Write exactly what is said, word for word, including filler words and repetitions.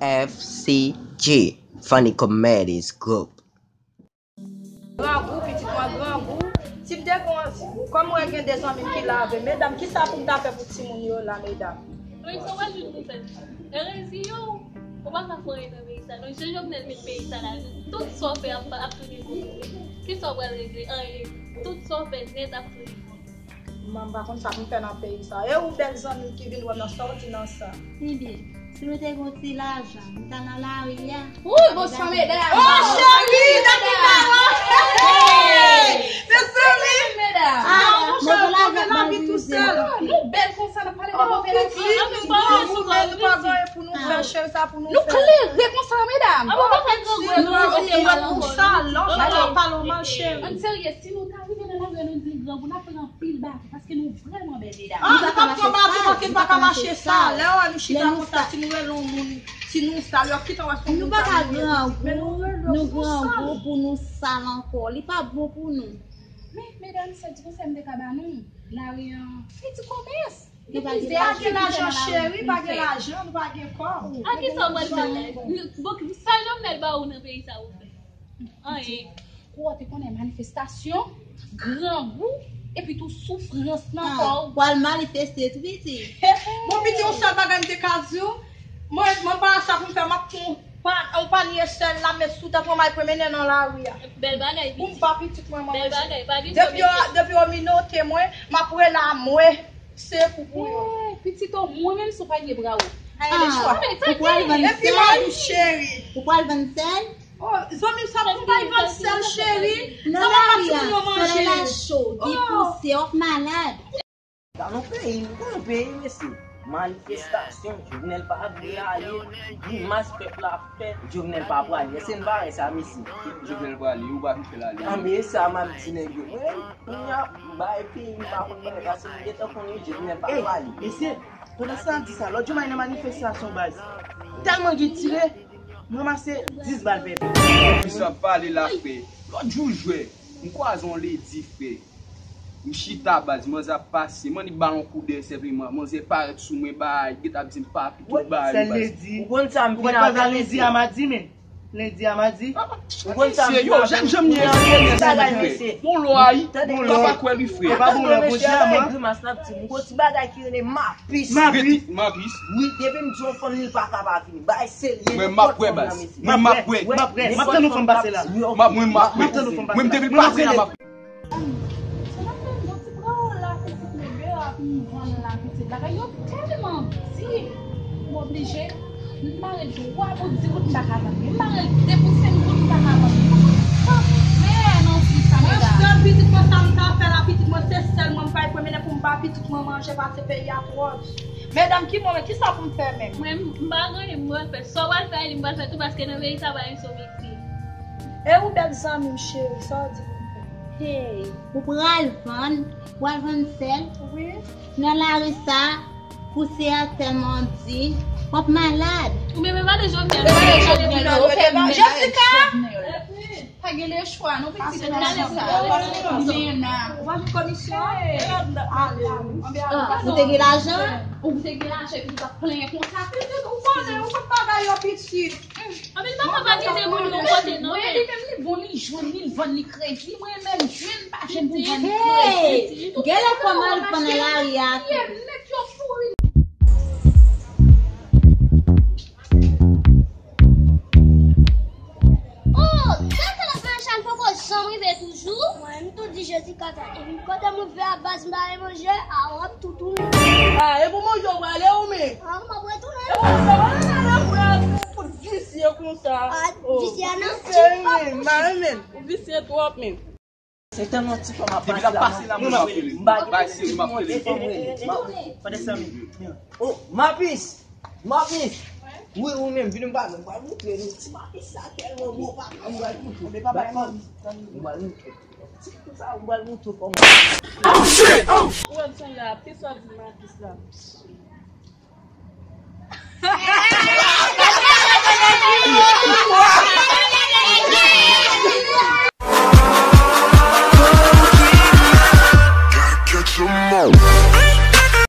F C G, Funny Comedies Group. Grangou, pitit mwen grangou. Si m te kon, kòm mwen gen de zanmi m ki lave, medam, kisa pou m ta fè pou timoun yo la, medam? Wi, sa w pral jwenn pou fè? Erezi yo, ou pa ka fè anyen nan peyi sa. Non, jan Jovenel met peyi sa la, tout sa w fè ap, ap tounen kont ou. Kisa w pral regle? Anyen. Tout sa w fè nèt ap tounen kont ou. Mwen, m pa konn sa pou m fè nan peyi sa. E ou bèl zanmi m ki vin wè m nan sa w di nan sa? Ebyen, si nou te gen yon ti lajan, nou ta nan lari a. Wouy, bonswa, medam! Oh, cheri, dènye pawòl! Hey! Mezanmi! Medam! Ah, mon cheri, nou gen lavi tou sèl. Nou bèl konsa, n ap pale de koperati. Anfen, nou pa wè sou kò, nou pa gen anyen pou nou fè, cheri, sa pou nou fè. Nou klere konsa, medam. An, nou pa fè grangou, nou se mal konsa, lòt la pale w mal, cheri. Ann serye, si nou ta rive nan lari a, nou di grangou, n ap pran anpil baton, paske nou vrèman bèl, medam. Ah, nou pa ka pran baton, paske nou pa ka mache sa. Lè w wè nou chita konsa, si nou rele yon moun, si nou sal, yo ap kite w wè se yon moun sal nou ye. Nou pa ka grangou, nou grangou pou nou sal ankò. Li pa bon pou nou. Men, medam, sèl ti konsèy m te ka ba nou, lari an, li ti komès. Li plizyè. Pa gen lajan, cheri, pa gen lajan, nou pa gen kòb. A kisa w pral fè? Bon, sa Jovenel ba ou nan peyi sa ou fè? Anyen. Ou te konnen manifestasyon, grangou, epi tou soufrans nan kò w. Pral manifeste tou, piti. Bon, piti, yon sèl bagay m te ka di w, mwen, mwen pa sa pou m fè, m ap pran yon panye sèl la, met sou tèt mwen, m al pran mennen nan lari a. Bèl bagay, piti. Pou m ba pitit mwen manje. Bèl bagay, pa gen. Depi yo, depi yo minote mwen, m ap rele a mwen. Se pou pou yo. Hey, pitit, o mwen menm sou panye bra w. Ay, lechwa. Ou pral vann sèl? Epi mari m cheri. Ou pral vann sèl? Oh, zanmi m, sa pou m bay vann sèl, cheri. Sa w ap ba timoun yo manje? Solèy la cho, gen pousyè, w ap malad. Nan yon peyi, nou gen yon peyi, mesye. Manifestasyon, Jovenel pa vle ale. Grimas pèp la fè, Jovenel pa prale. Èske n pa wè sa, mesye? Jovenel prale, ou pa vin fè l ale. Anben, e sa m ap di nèg yo. Mwen, Kounye a, m bay peyi m pa konn bagay, paske m gentan konnen Jovenel pa pale. Mesye, pandan sa n ap di sa, lòt jou m al nan manifestasyon baz. Tèlman gen tire, m ranmase dis bal pèpè. Kisa w ap pale la, frè? Lòt jou jwè, m kwaze yon ledi, frè. M chita baz, manzè ap pase, m annik ba l yon koudèy senpleman, manzè parèt sou mwen, bay, gentan ap di m pa pito bay. Ou konn sa, m vin avè ledi a madi, men. Lendi a madi. Ou konn sa m di yo, jèn jan m ye a, mesye, mesye. Bon lò a, bon lò. Papa kwè li frè. Papa bon lò, bon jan, man. Grimas n ap di m, gon ti bagay ki rele mapis. Mapis. Mapis. Wi, depi m di yon fanm li pa ka pa vini. Bagay serye. Mwen m ap kwè baz. Mwen m ap kwè. M ap kwè. M ap tann yon fanm pase la. Mwen m ap kwè. Mwen m depi pase la m ap kwè. Se nan menm jan ti pawòl la pitit mwen, de a pou m vann la pitit bagay yo tèlman di. M oblije, m mare l twa goud, di goud m pa ka vann li. M mare l de pou senk goud m pa ka vann li. Mwen pa fè nan vi sa, medam. Mwen sèl pitit mwen sa m ka fè la, pitit mwen se sèl mwen m pa pran mennen pou m ba pitit mwen manje pase peyi a twòp. Medam, ki mwen, kisa pou m fè menm? Mwen, m pa gen anyen m pral fè. Sa w pral fè, li m pral fè tou, paske nan peyi sa pa gen sou pitit. E ou bèl zanmi m cheri, sa w di pou m fè? Hey, ou pral vann, ou pral vann sèl? Wi. Nan lari sa, pousyè a tèlman di, w ap malad. Ou menm e pa de Jovenel, ou menm e pa de Jovenel, ou fè mal. Jessica! Pa gen lechwa, non, pitit. Mena, ou pa vin komisyon? Ale, anbe al. Ou te gen lajan? Ou te gen lajan, epi ou t ap plenyen konsa. Pitit, ou konnen, ou konn bagay yo, pitit. Anben, papa pa kite moun yon kote, non. Mwen, li menm, li bon, li jwenn, li vann, li kredi. Mwen menm, jwenn, pa jwenn pou vann, li kredi. Hey! Genlè kòman l pran nan lari a tou. Nèg yo pouri. Oh, gade la fè chan poko janm rive toujou. Mwen, m tou di Jezi kaka. Epi kote m rive a baz m ba manje, a w ap tou tounen. Ah, e pou manje w prale ou men? Ah, m ap retounen. E pou manje w prale, frè, pou visye konsa. Ah, visye nan ti pòp. Mare men, ou visye twòp men. Se tèlman ti fanm ap pase la, mwen, m pa gen pitit mwen, se fanm rele. Pandan sa, men, oh, Mapis! Mapis! Wi, ou menm, vin m pale, m pral moutre nou. Ti Mapis sa tèlman bon, papa, m pral moutre. Mwen pa bay manmi. M pral moutre. Ti kou sa, m pral moutre kòman. Oh, shit! Oh! Ou wè m sonje a, kisa w di Mapis la?